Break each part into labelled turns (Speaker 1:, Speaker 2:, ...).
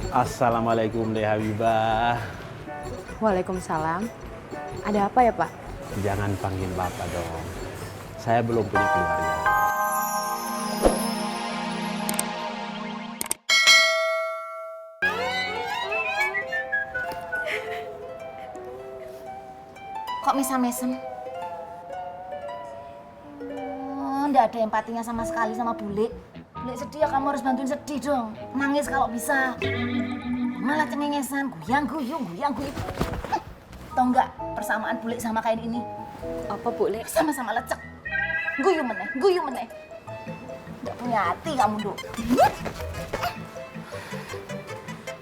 Speaker 1: Assalamualaikum deh Habibah.
Speaker 2: Waalaikumsalam. Ada apa ya Pak?
Speaker 1: Jangan panggil Bapak dong. Saya belum punya keluarga.
Speaker 3: Kok mesem-mesem? Nggak ada empatinya sama sekali sama Bule. Bule sedih ya kamu harus bantuin sedih dong. Nangis kalau bisa. Malah cengengesan, guyang-guyung. Tahu nggak persamaan Bule sama kain ini?
Speaker 2: Apa Bule?
Speaker 3: Sama-sama lecek. Guyu meneh. Nggak punya hati kamu, Duk.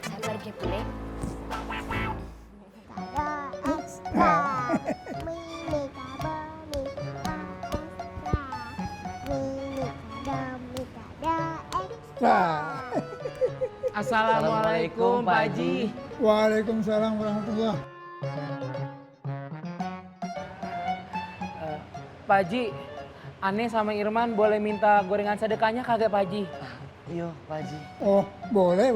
Speaker 2: Saya pergi Bule.
Speaker 4: Assalamualaikum Pak Haji.
Speaker 5: Waalaikumsalam warahmatullah.
Speaker 4: Pak Haji, Ane sama Irman boleh minta gorengan sedekahnya kagak Pak Haji?
Speaker 6: Iya, Pak Haji.
Speaker 5: Oh, boleh.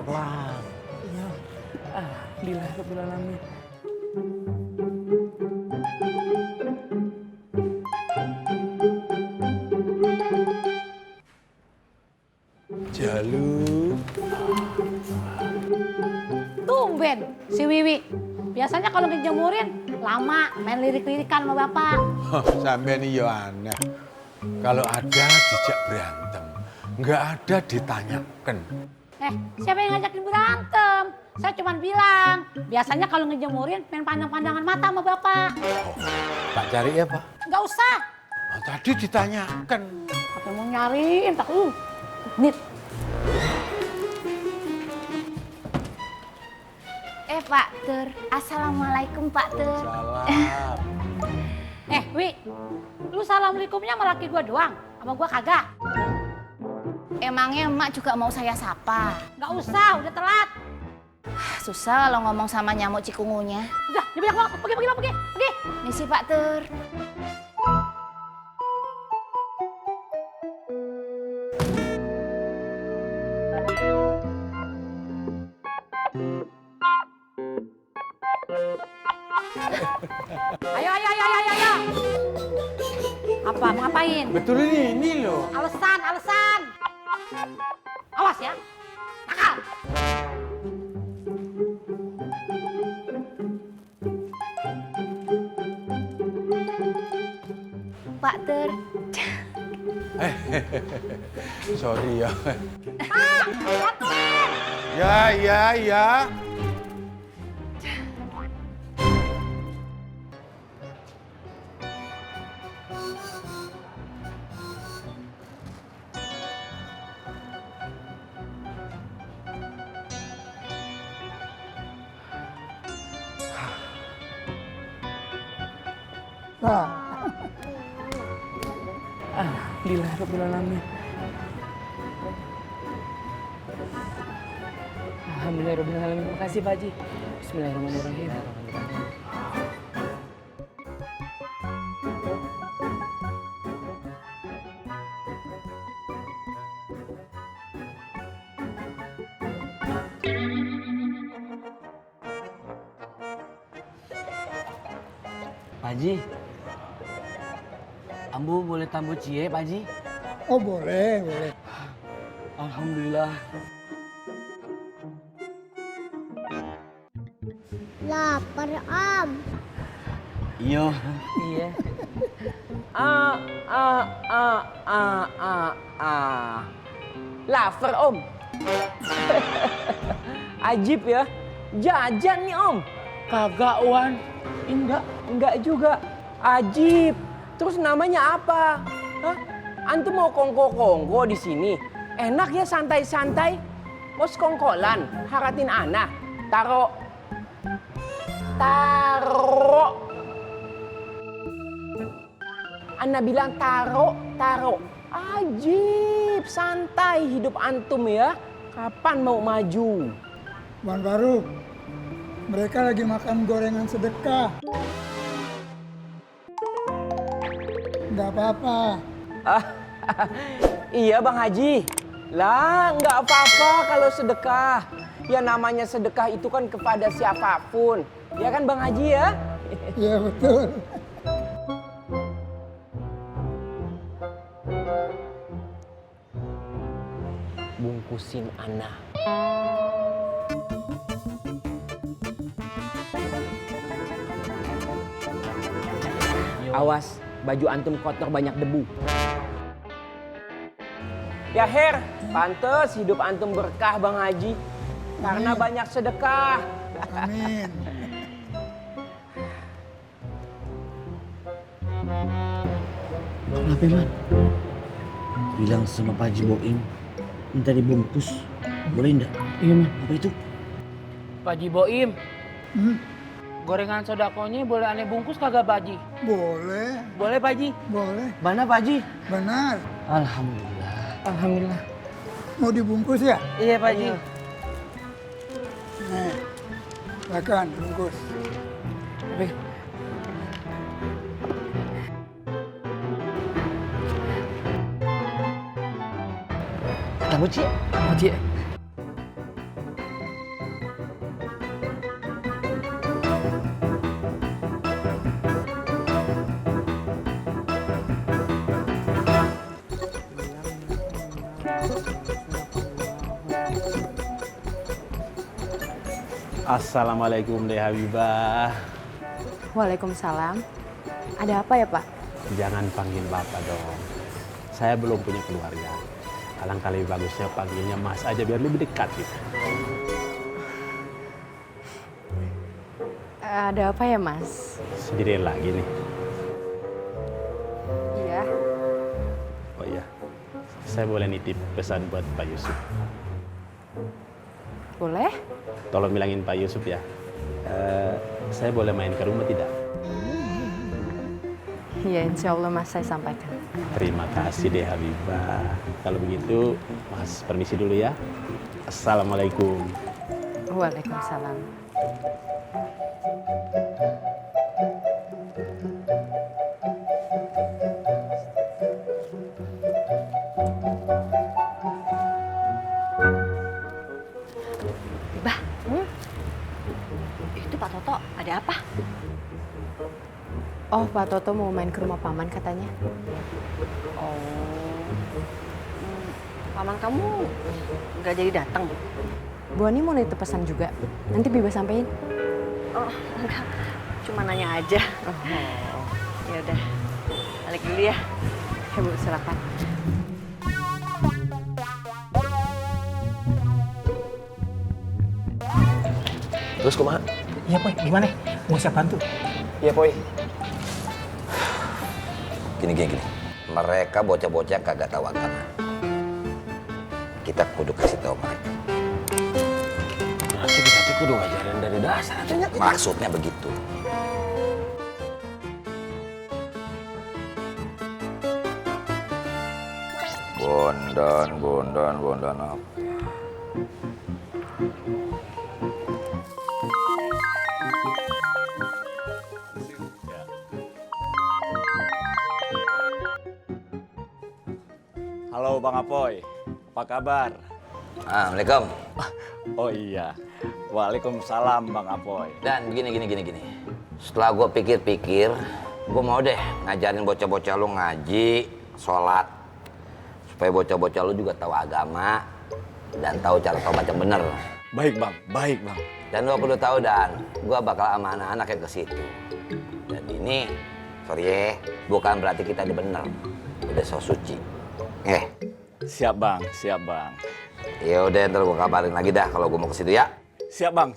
Speaker 6: Wah,
Speaker 4: Iya. Alhamdulillah rabbil alamin.
Speaker 1: Jalu.
Speaker 2: Tumben si Wiwi. Biasanya kalau ngejemurin lama main lirik-lirikan sama Bapak.
Speaker 7: Sampai nih yo aneh. Kalau ada dijak berantem, nggak ada ditanyakan.
Speaker 2: Siapa yang ngajakin berantem? Saya cuma bilang, biasanya kalau ngejemurin main pandang-pandangan mata sama Bapak.
Speaker 7: Tak cari ya Pak?
Speaker 2: Nggak usah.
Speaker 7: Oh, tadi ditanyakan.
Speaker 2: Apa mau nyariin? Tak nit.
Speaker 3: Pak Tur. Assalamualaikum Pak Tur.
Speaker 7: Salam.
Speaker 2: Wi, lu assalamualaikumnya sama laki gua doang, sama gua kagak.
Speaker 3: Emangnya emak juga mau saya sapa?
Speaker 2: Nggak usah, udah telat.
Speaker 3: Susah kalau ngomong sama nyamuk cikungunya.
Speaker 2: Udah, dia banyak banget. Pergi.
Speaker 3: Misi Pak Tur.
Speaker 2: Ayo. Apa, mau ngapain?
Speaker 7: Betul ini loh.
Speaker 2: Alasan. Awas ya. Nakal.
Speaker 3: Pak Tur.
Speaker 7: Sorry ya.
Speaker 2: Bantuin.
Speaker 7: Ya.
Speaker 4: Alhamdulillah rabbil alamin. Alhamdulillah rabbil alamin. Makasih Pak Haji. Bismillahirrahmanirrahim.
Speaker 6: Pak Haji. Ambu boleh tambah cie, Pak Haji?
Speaker 5: Oh, boleh.
Speaker 6: Alhamdulillah.
Speaker 8: Lapar, Om.
Speaker 6: Iya.
Speaker 4: Iya. Lapar Om. Ajib ya. Jajan nih Om. Kagak Wan. Enggak juga. Ajib. Terus namanya apa? Hah? Antum mau kongko-kongko di sini? Enak ya santai-santai. Mau sekongkolan, haratin ana. Taro. Ana bilang taro. Ajib, santai hidup antum ya. Kapan mau maju?
Speaker 5: Wan Faruk, Mereka lagi makan gorengan sedekah. Nggak apa-apa.
Speaker 4: Ah, iya Bang Haji. Lah, nggak apa-apa kalau sedekah. Ya namanya sedekah itu kan kepada siapapun. Ya kan Bang Haji ya?
Speaker 5: Iya betul.
Speaker 4: Bungkusin Ana. Awas, baju antum kotor banyak debu. Ya Her, pantes hidup antum berkah Bang Haji. Karena banyak sedekah.
Speaker 5: Amin.
Speaker 6: Kenapa, Man? Bilang sama Pak Haji Boim, minta dibungkus. Boleh enggak? Iya, Man. Apa itu?
Speaker 9: Pak Haji Boim,
Speaker 5: Hmm,
Speaker 9: gorengan sodakonya boleh aneh bungkus kagak Pak Haji?
Speaker 5: boleh,
Speaker 9: Boleh Pak Haji?
Speaker 5: boleh.
Speaker 6: Mana Pak Haji?
Speaker 5: Benar.
Speaker 6: Alhamdulillah.
Speaker 9: Alhamdulillah.
Speaker 5: Mau dibungkus ya?
Speaker 9: Iya Pak Haji.
Speaker 5: Nih, silakan bungkus.
Speaker 6: Tahu, Ci?
Speaker 9: Pak Haji.
Speaker 1: Assalamualaikum deh Habibah.
Speaker 10: Waalaikumsalam. Ada apa ya Pak?
Speaker 1: Jangan panggil Bapak dong. Saya belum punya keluarga. Alangkah lebih bagusnya panggilnya Mas aja biar lebih dekat gitu.
Speaker 10: Ada apa ya Mas?
Speaker 1: Sendirian lagi nih.
Speaker 10: Iya.
Speaker 1: Oh iya, saya boleh nitip pesan buat Pak Yusuf.
Speaker 10: Boleh?
Speaker 1: Tolong bilangin Pak Yusuf ya. Saya boleh main ke rumah tidak?
Speaker 10: Iya insya Allah Mas saya sampaikan.
Speaker 1: Terima kasih deh Habibah. Kalau begitu, Mas permisi dulu ya. Assalamualaikum.
Speaker 10: Waalaikumsalam.
Speaker 3: Bah, itu Pak Toto ada apa?
Speaker 10: Oh Pak Toto mau main ke rumah paman katanya.
Speaker 3: Paman kamu nggak jadi datang, Bu?
Speaker 10: Bu Ani mau nitip pesan juga. Nanti Biba sampein.
Speaker 3: Oh, enggak. Cuma nanya aja. Ya udah. Balik dulu ya.
Speaker 10: Ya Bu silakan.
Speaker 4: Terus kumaha?
Speaker 9: Iya Poy, gimana? Mau siap bantu?
Speaker 4: Iya Poy.
Speaker 11: Gini. Mereka bocah-bocah kagak tahu agama. Kita kudu kasih tahu mereka.
Speaker 4: Berarti kita kudu ngajarin dari dasar.
Speaker 11: Maksudnya begitu. Bondan apa?
Speaker 6: Halo Bang Apoy, apa kabar?
Speaker 11: Assalamualaikum.
Speaker 6: Oh iya, waalaikumsalam Bang Apoy.
Speaker 11: Dan begini. Setelah gue pikir-pikir, gue mau deh ngajarin bocah-bocah lu ngaji, sholat. Supaya bocah-bocah lu juga tahu agama dan tahu cara taubat yang bener.
Speaker 6: Baik Bang.
Speaker 11: Dan lu perlu tahu Dan, gue bakal sama anak-anak yang ke situ. Dan ini, sorry ya, bukan berarti kita udah bener, udah so suci.
Speaker 6: Siap Bang.
Speaker 11: Ya udah ntar gue kabarin lagi dah kalau gue mau ke situ ya.
Speaker 6: Siap Bang.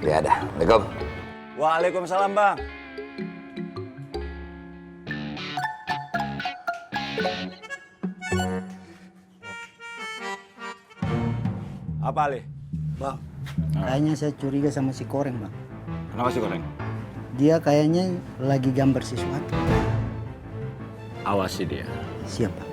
Speaker 11: Ya dah, Assalamualaikum.
Speaker 6: Waalaikumsalam Bang. Apa Ali?
Speaker 12: Bang, kayaknya saya curiga sama si Koreng, Bang.
Speaker 6: Kenapa sih Koreng?
Speaker 12: Dia kayaknya lagi gambar sesuatu.
Speaker 6: Awasi dia.
Speaker 12: Siap, Bang.